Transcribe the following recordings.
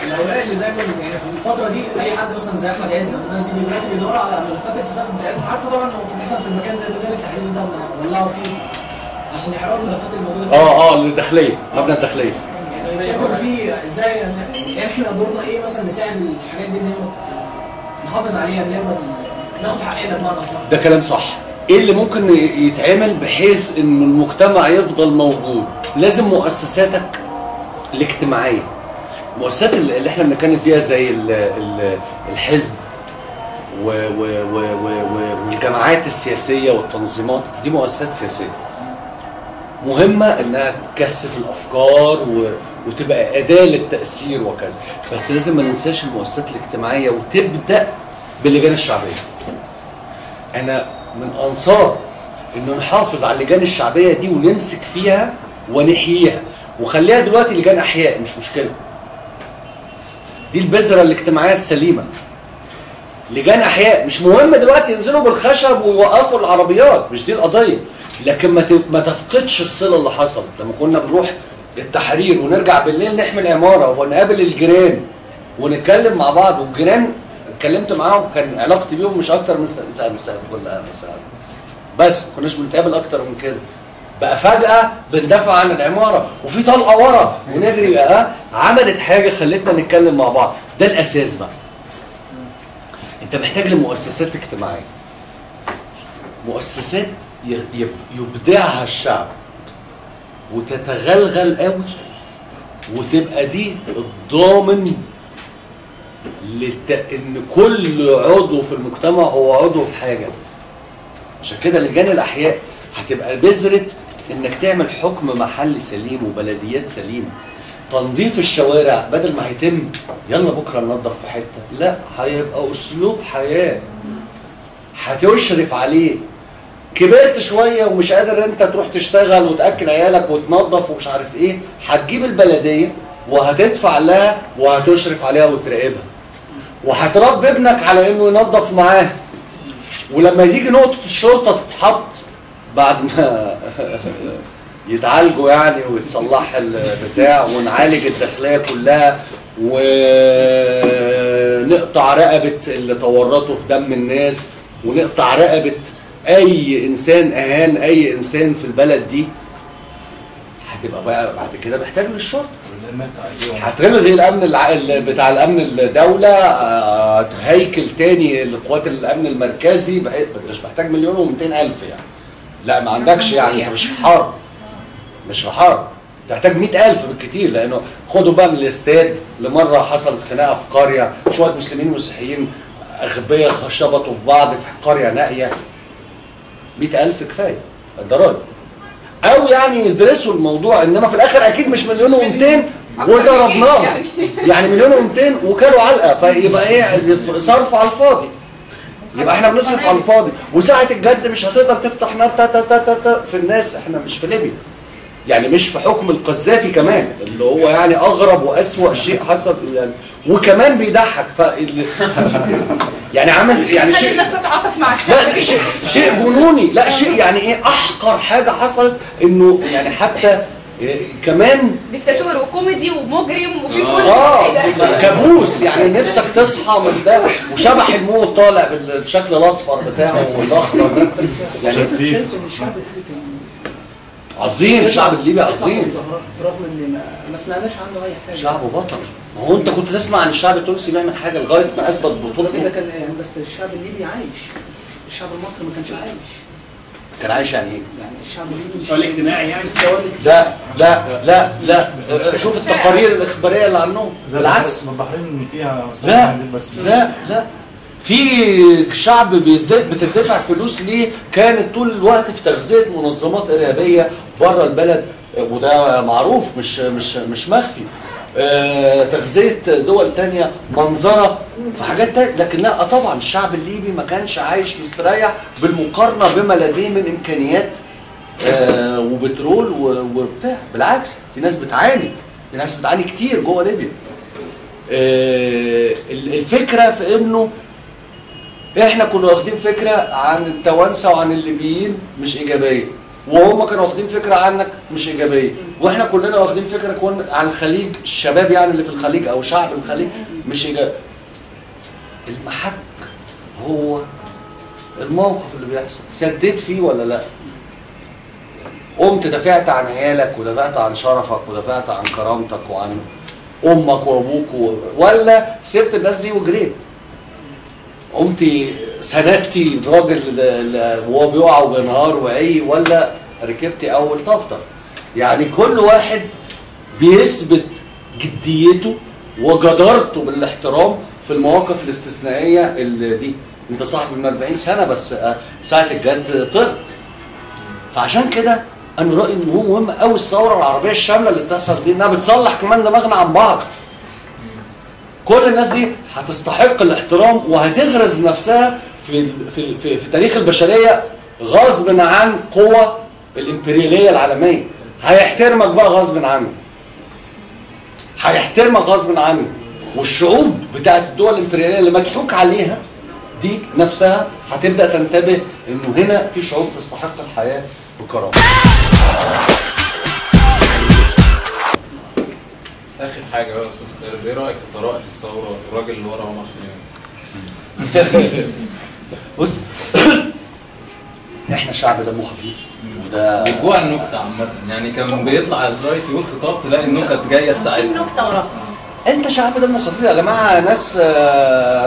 الاوراق اللي دايما يعني في الفترة دي اي حد مثلا زي احمد عز الناس دي دلوقتي بيدوروا على ملفات الفساد بتاعتهم، عارفه طبعا هو بتحصل في المكان زي مجال التحرير ده ولعوا فيه عشان يحرقوا الملفات الموجودة فيه. الداخلية، مبنى الداخلية. يعني شايف في ازاي يعني احنا دورنا ايه مثلا نساعد الحاجات دي ان هي نحافظ عليها، ان هي ناخد حقنا بمعنى صح. ده كلام صح. ايه اللي ممكن يتعمل بحيث ان المجتمع يفضل موجود؟ لازم مؤسساتك الاجتماعية، المؤسسات اللي احنا بنتكلم فيها زي الحزب والجماعات السياسية والتنظيمات دي، مؤسسات سياسية مهمة انها تكثف الافكار وتبقى اداه للتاثير وكذا، بس لازم ما ننساش المؤسسات الاجتماعية وتبدا باللجان الشعبية. انا من انصار انه نحافظ على اللجان الشعبية دي ونمسك فيها ونحييها، وخليها دلوقتي لجان احياء مش مشكلة. دي البذرة الاجتماعية السليمة. لجان احياء مش مهم دلوقتي ينزلوا بالخشب ويوقفوا العربيات، مش دي القضية، لكن ما تفقدش الصلة اللي حصلت لما كنا بنروح التحرير ونرجع بالليل نحمل عمارة ونقابل الجيران ونتكلم مع بعض، والجيران اتكلمت معاهم كان علاقتي بيهم مش اكتر من ساعة ولا ساعة بس، ما كناش بنتقابل اكتر من كده. بقى فجأة بندافع عن العمارة وفي طلقة ورا ونجري، بقى عملت حاجة خلتنا نتكلم مع بعض. ده الأساس بقى. أنت محتاج لمؤسسات اجتماعية، مؤسسات يبدعها الشعب وتتغلغل قوي، وتبقى دي الضامن إن كل عضو في المجتمع هو عضو في حاجة. عشان كده لجان الأحياء هتبقى بذرة انك تعمل حكم محلي سليم وبلديات سليمة. تنظيف الشوارع بدل ما هيتم يلا بكره ننظف في حتة، لا، هيبقى اسلوب حياة هتشرف عليه. كبرت شوية ومش قادر انت تروح تشتغل وتاكل عيالك وتنظف ومش عارف ايه، هتجيب البلدية وهتدفع لها وهتشرف عليها وتراقبها، وهتربي ابنك على انه ينظف معاها. ولما يجي نقطة الشرطة تتحط بعد ما يتعالجوا يعني ويتصلح البتاع ونعالج الداخلية كلها ونقطع رقبة اللي تورطوا في دم الناس، ونقطع رقبة اي انسان اهان اي انسان في البلد دي، هتبقى بقى بعد كده محتاج للشرطة. هتلغي الامن بتاع الامن الدولة، هيكل تاني لقوات الامن المركزي، مش محتاج 1,200,000 يعني. لا ما عندكش يعني، انت مش في حرب، مش في حرب، تحتاج 100,000 بالكتير. لانه خدوا بقى من الاستاد، لمره حصلت خناقه في قرية، شوية مسلمين ومسيحيين اغبياء شبطوا في بعض في قرية نائية، 100,000 كفاية ده راجل. او يعني يدرسوا الموضوع، انما في الاخر اكيد مش 1,200,000 وضربناهم يعني 1,200,000 وكانوا علقه، فيبقى ايه صرف على الفاضي، يبقى احنا بنصرف على الفاضي. وساعة الجد مش هتقدر تفتح نار تا تا تا تا في الناس. احنا مش في ليبيا يعني، مش في حكم القذافي كمان اللي هو يعني اغرب واسوأ شيء حصل يعني، وكمان بيضحك يعني عمل يعني شيء الناس تتعاطف مع الشعب، شيء جنوني. لا شيء يعني ايه احقر حاجة حصلت، انه يعني حتى كمان ديكتاتور وكوميدي ومجرم وفي كل كابوس يعني، نفسك تصحى من ده وشبح الموت طالع بالشكل الاصفر بتاعه والاخضر ده. يعني شايف ان الشعب عظيم، الشعب الليبي عظيم برغم ان ما سمعناش عنه اي حاجة. شعبه بطل. ما هو انت كنت تسمع عن الشعب التونسي بيعمل حاجة لغاية ما اثبت بطولته. ده كان يعني، بس الشعب الليبي عايش، الشعب المصري ما كانش عايش. كان عايش يعني ايه؟ يعني الشعب الليبي مستوى الاجتماعي يعني، لا لا لا لا، شوف التقارير الاخبارية اللي عنهم بالعكس. البحرين فيها لا لا لا، في شعب بتدفع فلوس ليه، كانت طول الوقت في تغذية منظمات ارهابية بره البلد، وده معروف مش مش مش مخفي. تغذية دول ثانية، منظره في حاجات تانية. لكن لا طبعا الشعب الليبي ما كانش عايش مستريح بالمقارنة بما لديه من امكانيات وبترول وبتاع. بالعكس في ناس بتعاني، في ناس بتعاني كتير جوه ليبيا. الفكرة في انه احنا كنا واخدين فكرة عن التوانسة وعن الليبيين مش ايجابية، وهم كانوا واخدين فكرة عنك مش ايجابية، واحنا كلنا واخدين فكرة عن الخليج، الشباب يعني اللي في الخليج او شعب الخليج مش ايجابي. المحك هو الموقف اللي بيحصل، سديت فيه ولا لا؟ قمت دافعت عن عيالك ودافعت عن شرفك ودافعت عن كرامتك وعن امك وابوك ولا سبت الناس دي وجريت؟ قمت سندتي الراجل وهو بيقع وبينهار وعي، ولا ركبتي اول طفطف؟ يعني كل واحد بيثبت جديته وجدارته بالاحترام في المواقف الاستثنائية اللي دي. انت صاحب من 40 سنة بس ساعة الجد طرت. فعشان كده انا رايي ان هو مهم قوي الثورة العربية الشاملة اللي بتحصل دي، انها بتصلح كمان دماغنا عن بعض. كل الناس دي هتستحق الاحترام وهتغرز نفسها في في في, في تاريخ البشرية غصب عن قوى الامبرياليه العالمية. هيحترمك بقى غصب عنه. هيحترمك غصب عنه. والشعوب بتاعت الدول الامبرياليه اللي مضحوك عليها دي نفسها هتبدا تنتبه انه هنا في شعوب تستحق الحياة بكرامة. اخر حاجة بقى يا استاذ خالد، ايه رايك في طرائف الثورة الراجل اللي ورا عمر سليمان؟ بص احنا شعب دمه خفيف، وده وجوع النكتة عامة، يعني كان بيطلع الرئيس يقول خطاب تلاقي النكت جاية في ساعتها. نكتة ورا. انت شعب دمه خفيف يا جماعة، ناس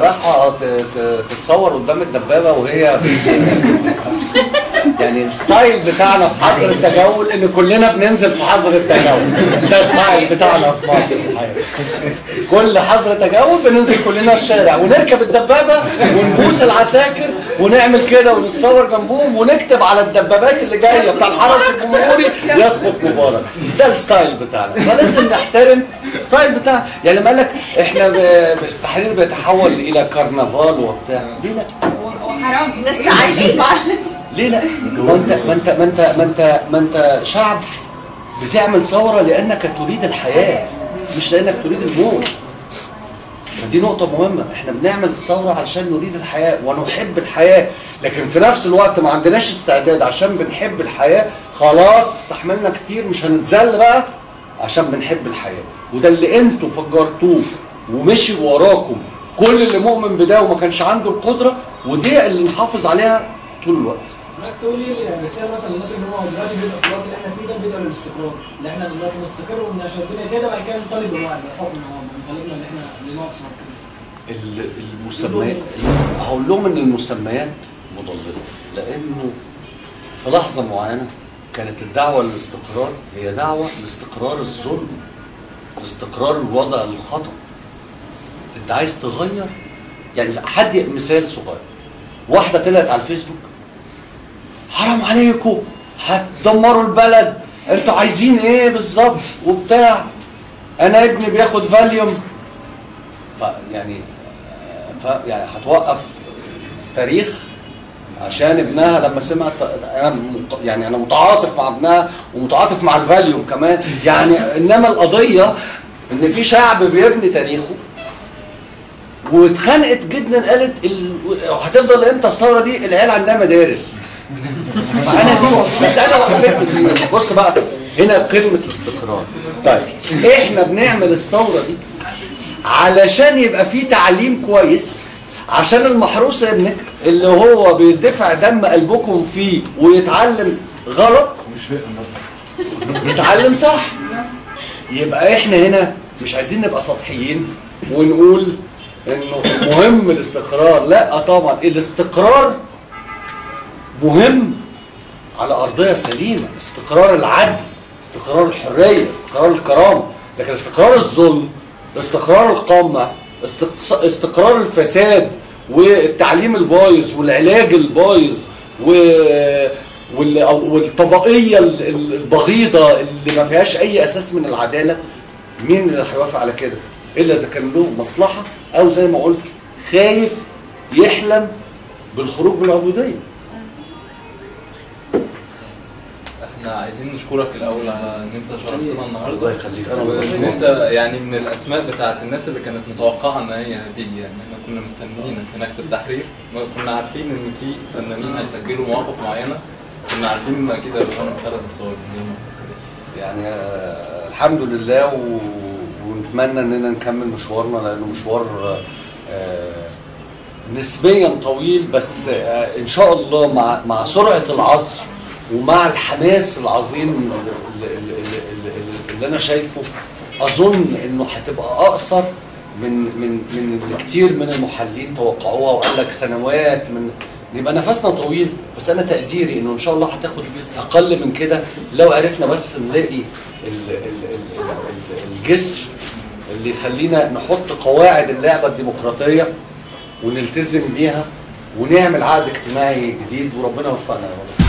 رايحة تتصور قدام الدبابة وهي يعني ال style بتاعنا في حظر التجول ان كلنا بننزل في حظر التجول، ده style بتاعنا في مصر الحقيقة. كل حظر تجول بننزل كلنا الشارع ونركب الدبابة ونبوس العساكر ونعمل كده ونتصور جنبهم ونكتب على الدبابات اللي جاية بتاع الحرس الجمهوري يسقط مبارك. ده ال style بتاعنا، فلازم نحترم ال style بتاعنا. يعني لما قال لك احنا التحرير بيتحول الى كرنفال وبتاع، ليه لا؟ حرام الناس عايشين معاه. ليه لا؟ ما انت ما انت ما انت ما انت ما انت شعب بتعمل ثورة لانك تريد الحياة مش لانك تريد الموت. فدي نقطة مهمة، احنا بنعمل الثورة عشان نريد الحياة ونحب الحياة، لكن في نفس الوقت ما عندناش استعداد عشان بنحب الحياة، خلاص استحملنا كتير مش هنتذل بقى عشان بنحب الحياة. وده اللي انتوا فجرتوه ومشي وراكم كل اللي مؤمن بده وما كانش عنده القدرة، ودي اللي نحافظ عليها طول الوقت. حضرتك تقول ايه رسالة مثلا للناس اللي هم دلوقتي بيبقى في الوقت اللي احنا فيه ده بيدعوا للاستقرار، اللي احنا دلوقتي نستقر وان عشان الدنيا تهدى بعد كده نطالب بحكم نطالبنا اللي احنا اللي ناقصنا كده. المسميات هقول لهم ان المسميات مضلله، لانه في لحظة معينة كانت الدعوة للاستقرار هي دعوه لاستقرار الظلم، لاستقرار الوضع الخطأ. انت عايز تغير، يعني حد مثال صغير، واحدة طلعت على الفيسبوك حرام عليكم هتدمروا البلد، انتوا عايزين ايه بالظبط وبتاع، انا ابني بياخد فاليوم. يعني هتوقف تاريخ عشان ابنها لما سمع. انا يعني انا متعاطف مع ابنها ومتعاطف مع الفاليوم كمان يعني، انما القضية ان في شعب بيبني تاريخه واتخانقت جدا، قالت هتفضل امتى الثورة دي؟ العيال عندها مدارس. انا دي بس انا وقفت. بص بقى هنا قمة الاستقرار. طيب احنا بنعمل الثورة دي علشان يبقى في تعليم كويس، عشان المحروس ابنك اللي هو بيدفع دم قلبكم فيه ويتعلم غلط يتعلم صح. يبقى احنا هنا مش عايزين نبقى سطحيين ونقول انه مهم الاستقرار، لا طبعا الاستقرار مهم على ارضية سليمة، استقرار العدل، استقرار الحرية، استقرار الكرامة، لكن استقرار الظلم، استقرار القمع، استقرار الفساد والتعليم البايظ والعلاج البايظ والطبقيه البغيضه اللي ما فيهاش اي اساس من العدالة، مين اللي هيوافق على كده؟ الا اذا كان له مصلحة او زي ما قلت خايف يحلم بالخروج من العبودية. احنا عايزين نشكرك الاول على ان انت شرفتنا النهارده. الله يخليك. وان انت يعني من الاسماء بتاعت الناس اللي كانت متوقعه ان هي هتيجي، يعني احنا كنا مستنيينك هناك في التحرير، كنا عارفين ان في فنانين هيسجلوا مواقف معينة، كنا عارفين ان اكيد هيبقى خالد الصاوي. يعني الحمد لله، ونتمنى اننا نكمل مشوارنا لانه مشوار نسبيا طويل، بس ان شاء الله مع سرعة العصر ومع الحماس العظيم اللي انا شايفه، اظن انه هتبقى اقصر من من من اللي كتير من المحللين توقعوها وقال لك سنوات، من يبقى نفسنا طويل، بس انا تقديري انه ان شاء الله هتاخد اقل من كده لو عرفنا بس نلاقي الجسر اللي يخلينا نحط قواعد اللعبة الديمقراطية ونلتزم بيها ونعمل عقد اجتماعي جديد، وربنا يوفقنا يا رب.